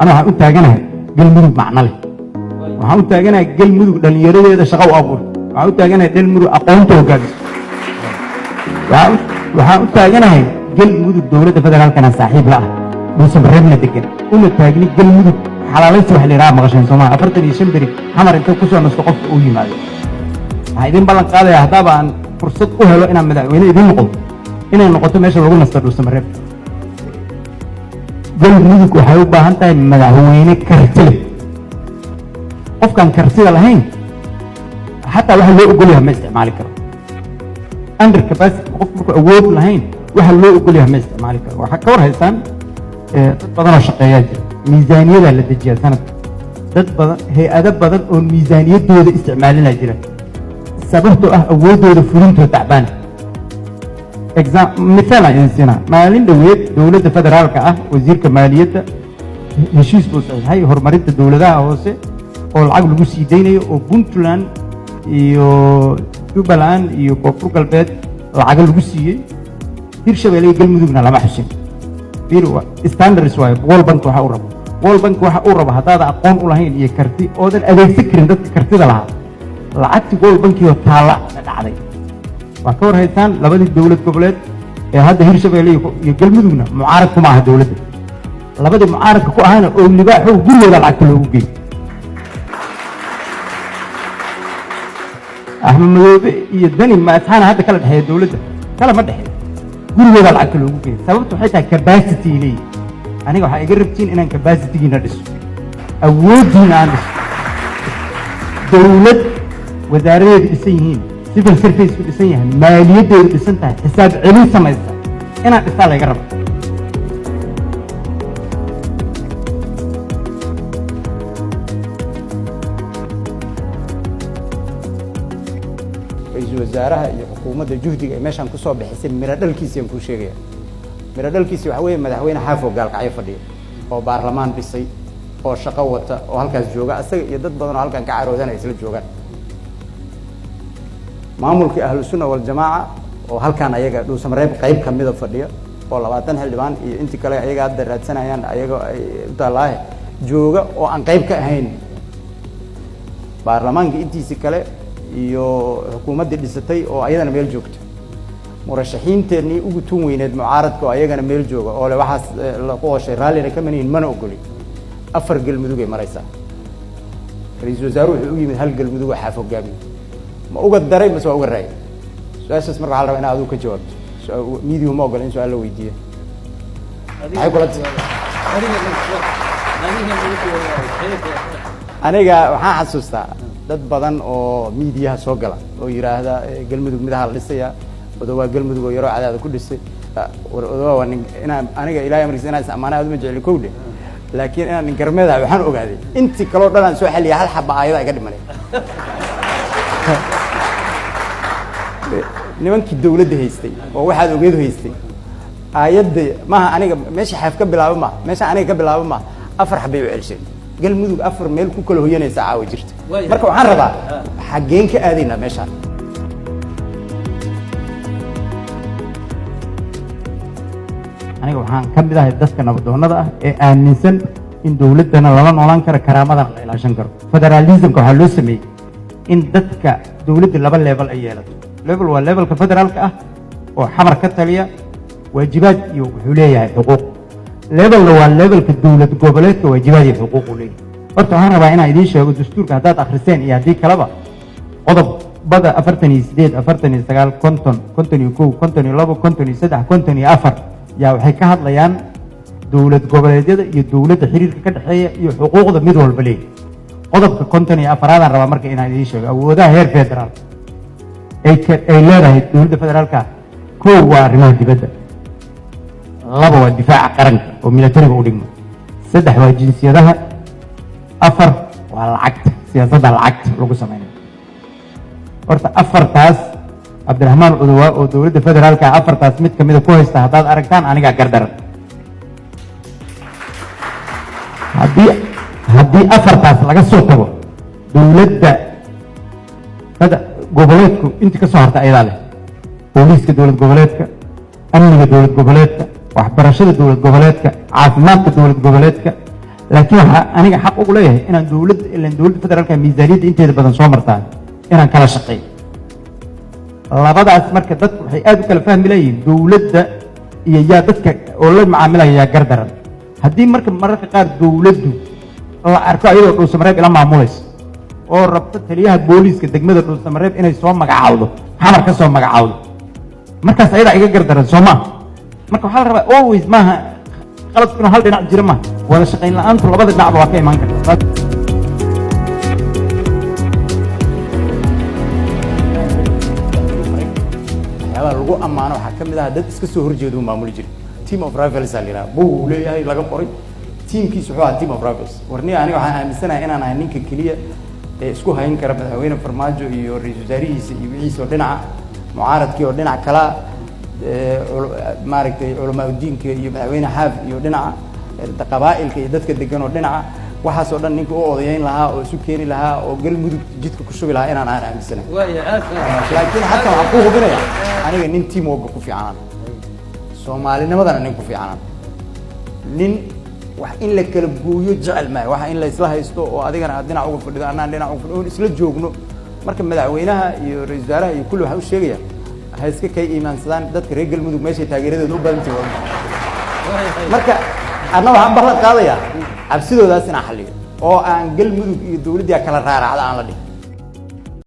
Ana waxaan u taaganahay Galmudug macno leh, waxaan u taaganahay Galmudug dhallinyaradeeda shaqo u abuurta, waxaan u taaganahay Galmudug aqoonta hogaamiso, waxaan u taaganahay Galmudug dowladda federaalkana saaxiib la ah, Dhuusamareebna degan. Uma taagni Galmudug xalaalaysi wax la yidhaha. Maqasheen Soomaa 45 beri Xamar inta kusoo nasto qofka uu yimaado. Waxaan idin ballan qaadaya, haddaaba aan fursad u helo inaan madaxweyne idin noqdo, inay noqoto meesha lagu nasto Dhuusamareeb. Galmudug waxay u baahan tahay madaxweyne karti leh. Qofkaan kartida lahayn xataa waxa loo ogol yahay ma isticmaali karo. Under capacity, qofku markuu awood lahayn waxa loo ogol yahay ma isticmaali karo. Waxaa ka war haysaan dad badan oo shaqeeyaa jira, miisaaniyadaa la dejiyaa sanadka. Dad badan, hay-ado badan oo miisaaniyaddooda isticmaalinaa jira, sababtoo ah awooddooda fulintoo tacbaan. Mithaal aan idin siinaa: maalin dhoweed dowladda federaalka ah wasiirka maaliyadda heshiis buu saxiixay horumarinta dowladaha hoose oo lacag lagu sii daynayo, oo Puntland iyo Jubbaland iyo Koonfur Galbeed lacago lagu siiyey. Hirshabelle iyo Galmudugna lama xusin. Standards waayo. World Bank waxa uu rabo, World Bank waxa uu rabo, haddaada aqoon u lahayn iyo karti oodan adeegsan karin dadka kartida lahaa, lacagtii World Bankioo taalla dhacday. Waa ka war haystaan labadii dowlad goboleed ee hadda Hirshabelle iyo Galmudugna mucaarad kuma aha dowladda. Labadii mucaaradka ku ahana oo libaaxow gurigooda lacagta loogu geeyey. Axmed Madoobe iyo Dani ma asxaana hadda kala dhexeeya? Dowladda kala ma dhexeeyo, gurigooda lacagta loogu geeyey. Sababtu waxay tahay capacity leeyihi. Aniga waxaa iga rabtiin inaan capacitygiina dhiso, awooddiina aan dhiso. Dowlad wasaaradeedu dhisan yihiin, civil service ku dhisan yahay, maaliyaddeedu dhisan tahay, xisaab celin samaysa inaan dhisaa layga rabo. Ra-iisul wasaaraha iyo xukuumadda juhdiga ay meeshaan kusoo bixisay miro dhalkiisi aan kuu sheegaya. Miro dhalkiisi waxa weeye madaxweyne Xaafo Gaalkacyo fadhiya oo baarlamaan dhisay oo shaqo wata oo halkaas jooga, asaga iyo dad badan oo halkan ka caroodanaya isla joogaan. Maamulkii Ahlu Sunna Waljamaaca oo halkaan ayaga Dhuusamareeb qayb kamida fadhiya oo 20 xildhibaan iyo intii kale ayaga hadda raadsanayaan, ayaga ay u taallaahe jooga oo aan qayb ka ahayn baarlamaanka intiisi kale, iyo xukuumaddii dhisatay oo ayadana meel joogta, murashaxiinteennii ugu tun weyneed mucaaradka oo ayagana meel jooga oo le waxaas la ku hoshay raallina kama nihin mana ogoli. Afar Galmudug ay maraysaa. Ra-iisul wasaaruhu wuxuu u yimid hal Galmudug oo Xaaf hogaamiye. Ma uga daray mase waa uga raayay? Su-aashaas marka waxaa la rabaa in adigu ka jawaabto. Miidiyu ma ogola in su-aal la weydiiyo. Maxay kula? Aniga waxaan xasuustaa dad badan oo miidiyaha soo gala oo yidhaahda Galmudug midaha la dhisayaa, Odowaa Galmudug oo yaroo cadaada ku dhisay. War Odowaa waa nin inaan aniga Ilahay amarkiisa inaan is amaana aad uma jecli kowdhe, laakiin inaan nin garmeedahay waxaan ogaaday intii kaloo dhan aan soo xaliyay, hal xaba aayada iga dhimanay. Nimankii dawladda haystay oo waxaad ogeedu haystay aayadda maaha, aniga meesha Xaaf ka bilaabo maaha, meesha aniga ka bilaabo maaha, afar xabbay u celsheen. Galmudug afar meel ku kala hoyanaysa caawa jirta. Marka waxaan rabaa, xaggeen ka aadaynaa meeshaan? Aniga waxaan ka mid ahay dadka nabadoonnada ah ee aaminsan in dowladdana lala noolaan karo, karaamadana la ilaashan karo. Federalismka waxaa loo sameeyey in dadka dowladda laba level ay yeelato. Level waa levelka federaalka ah oo Xamar ka taliya, waajibaad iyo wuxuu leeyahay xuquuq. Levelna waa levelka dowlad goboleedka, waajibaad iyo xuquuq uu leeyahay. Horta waxaan rabaa inaan idiin sheego dastuurka haddaad akhriseen iyo haddii kaleba, qodobada 48, 49, 50, 51, 52, 53, 54 yaa waxay ka hadlayaan dowlad goboleedyada iyo dowladda xiriirka ka dhexeeya iyo xuquuqda mid walba leeyahay. Qodobka 54aadaan rabaa marka inaan idiin sheego awoodaha heer federaal ay leedahay dowladda federaalka. Kow waa arrimaha dibadda, laba waa difaaca qaranka oo militariga u dhigmo, saddex waa jinsiyadaha, afar waa lacagta, siyaasadda lacagta lagu sameynayo. Horta afartaas Cabdiraxmaan Odowaa oo dowladda federaalka ah afartaas mid kamida ku haysta haddaad aragtaan, anigaa gardaran. Haddii afartaas laga soo tago, dowladda goboleedku intii ka soo harta ayadaa leh: booliiska dowlad goboleedka, amniga dowlad goboleedka, waxbarashada dowlad goboleedka, caafimaadka dowlad goboleedka, Laakiin waxaa aniga xaq ugu leeyahay inaan dowladda, ilan dowladda federaalka miisaaniyadda inteeda badan soo martaa, inaan kala shaqeeyo labadaas. Marka dadku waxay aad u kala fahmi leeyihiin dowladda iyo yaa dadka oo la macaamilaya yaa gardaran. Haddii marka mararka qaar dowladdu la arko ayadoo Dhuusamareeb ila maamulayso oo rabto taliyaha booliiska degmada Dhuusamareeb inay soo magacaawdo, Xamar ka soo magacaawdo, markaas ayadaa iga gardaran, soo maaha? Marka waxaa la rabaa, always maaha qaladku inuu hal dhinac jiro, maaha. Wada shaqayn la-aantu labada dhinacba waa ka imaan karta. Waxyaabaha lagu ammaano waxaa ka mid ah dad iska soo horjeeda uu maamuli jiray. Team of rivals aa la yidhaha, buug uu leeyahay laga qoray. Teamkiisu wuxuu ahaa team of rivals. Warniya, aniga waxaan aaminsanahay inaan ahay ninka keliya ee isku hayn kara Madaxweyne Farmaajo iyo ra-iisul wasaarihiisa iyo wixiisa oo dhinaca, mucaaradkii oo dhinac kala, maaragtay, culamaa udiinka iyo Madaxweyne Xaaf iyo dhinaca, qabaa'ilka iyo dadka degan oo dhinaca, waxaas oo dhan ninka u odayeyn lahaa oo isu keeni lahaa oo Galmudug jidka ku shubi lahaa inaan aan aaminsanahay. Waaya, aad. Laakiin xataa waxaan ku hubinaya, aniga nin team work ku fiicanaan, soomaalinimadana nin ku fiicanaan, nin wax in la kala gooyo jecel maayo, waxa in la isla haysto oo adigana aad dhinac uga fadhido, annaan dhinac uga fadhido, oon isla joogno. Marka madaxweynaha iyo ra-iisul wasaaraha iyo kulli waxaan u sheegaya ha iska kay iimaansadaan dadka reer Galmudug meeshay taageeradooda u badan tahay. Marka anna waxaan ballan qaadayaa cabsidoodaas inaan xalliyo oo aan Galmudug iyo dowladdii kala raaracda aan la dhihin.